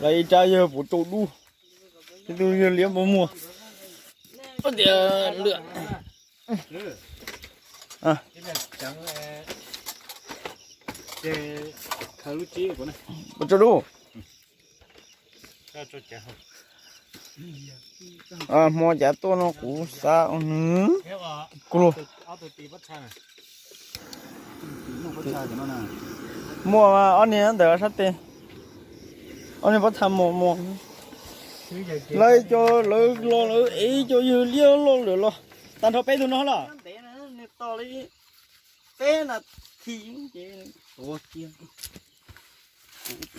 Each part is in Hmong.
Lawv ib rab yawg puv rau dub, ib tug yawg liab npau muag. Tias lwm puv rau dub. Hmo cav tuaj no kuv xav ua nws kuv lug. Muaj ob niag ntawm sab tes, ob niag pob txha mos mos. Lawv cov lawv los lawv ev cov yawg liab loj lawm los tag nrho peb tug no los. Peb na thi ces tuav kiag.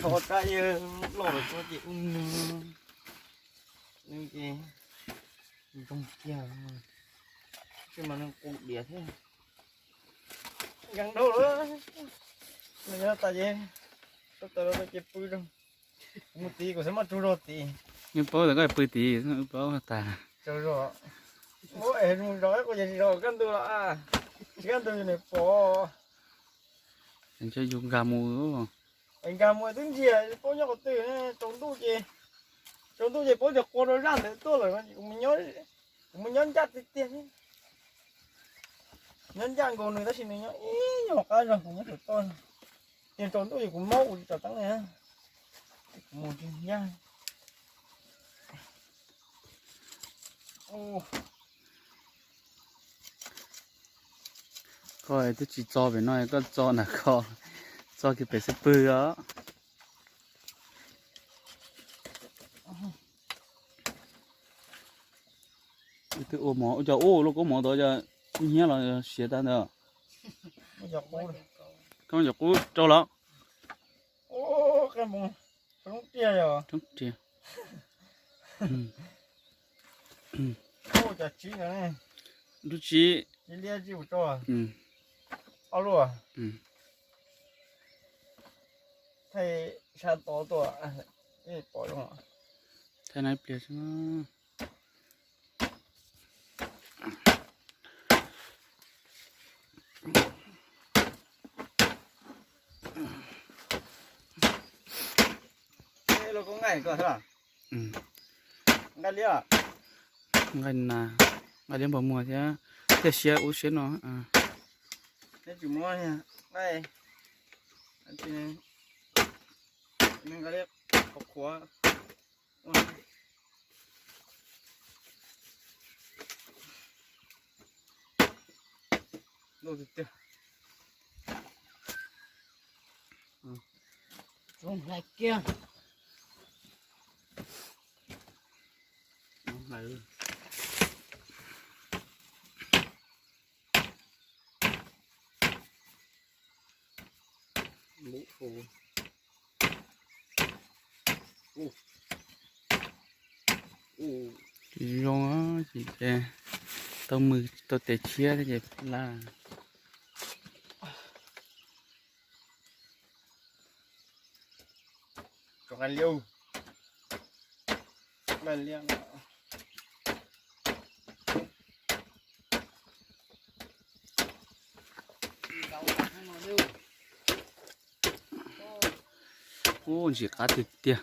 Kuv tho rab yawg loj lawm tuaj ces ub nws, nws ces zoo kiag, tsis mas nws qus diam thiab. Nkees dhau lawm, nws nyob tas ces, sab tas lawm ces pw rau. Kuv mus tid kuv xav muab tsaug zog tid. Yeej paub tas koj pw tid, wb paub tas. Tsaug zog. Muab es mus zov kuv ces tsis zov kaj ntug los, tsis kaj ntug nws pom. Yus nkag mus, nkag mus twb ntsiag paub nyob qhov twg, tsaus ntuj ces, tsaus ntuj ces paub tias qua rau zaj ntawd tuaj lawm, kuv mus nyob ncaj tiag tiag thiab. Nyob ncaj nkaus nws tab sis nws nyob ib nyuag qab zog kuv nyob saum toj. Ces tsaus ntuj ces kuv maub kuv tsis tsom teeb li, kuv mus tsis ncaj. Koj twb tsis txo pem no, koj txo nram ko, txo kiag pem xwb pwg os. Twb ua mov, ua cas ua lub kaub mov tod cas kub hnyiab los siav tag ntawd. Koj cov qub rau los. Roob riag. Lub tsib. Thaij sab tod tuaj, pom zoo. Thaij no ib pliag xwb. Nqaij liab, nqaij liab npau muag thiab, thiaj siab ua siab no. Nqaij liab qhuav qhuav. Zoo hlais kiag. Tsis zoo, tau mws tau tes tshiab thiab ces laj. Ub, ntsim qab tiag tiag.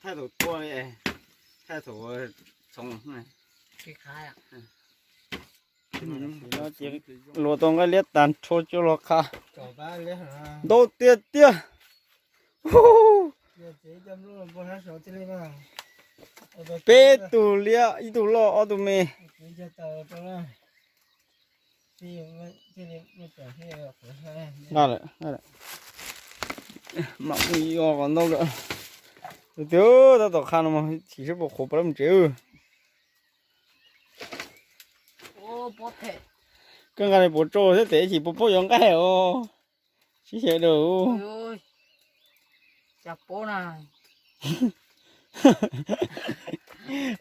Thaij thaum tua li, thaij thaum txhoov. Luas tau nqaij liab tag nrho coj los qha. Ntau tiag tiag. Peb tug liab, ib tug loj ob tug me. Nqa lawm, nqa lawm. Mam mus yos kom ntau lawm. Tus twg tab tom qha no mas chim sib puas qhuav pas lab mus tsev. Koj nqa li puas tso thiab tes chim puas paub yuav nqaij os. Sib xyaw dau.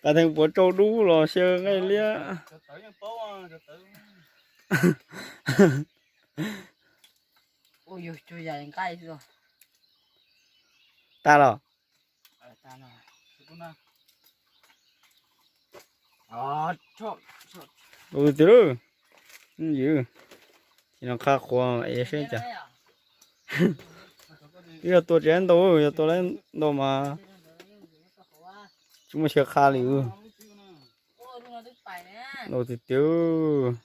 Qav theej puav tsau dub los xyaw nqaij liab. Tas los? Ua tiag lauj. Ywg, cia no qha qhuav es saib cas. Twb yog tua tsis ntau, yog tua ntau mas tsis muaj chaw qha li. Ntau tiag tiag.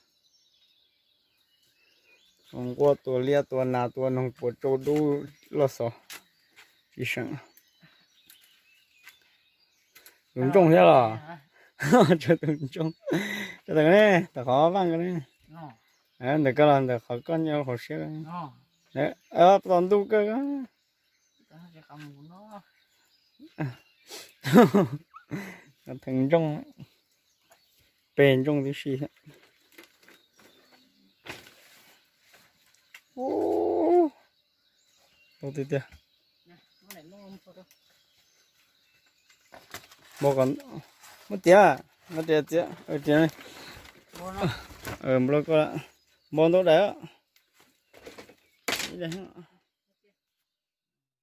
Nquaj tua liab tua nas tua noog puav tsau dub loj xov tsis seem. Tus ntsooj thiab los? Tshuav tus ntsooj. Tshuav tus ne, tom qhov vaj ko ne. Ntawm koj los ntawm qhov koj nyob hauv siab. Tom ntuj kawg. Theem ntsooj, pes ntsooj tib si. Ntau tiag tiag. Muab tiav, muab tiav txiav, npau koj, npau ntau daim.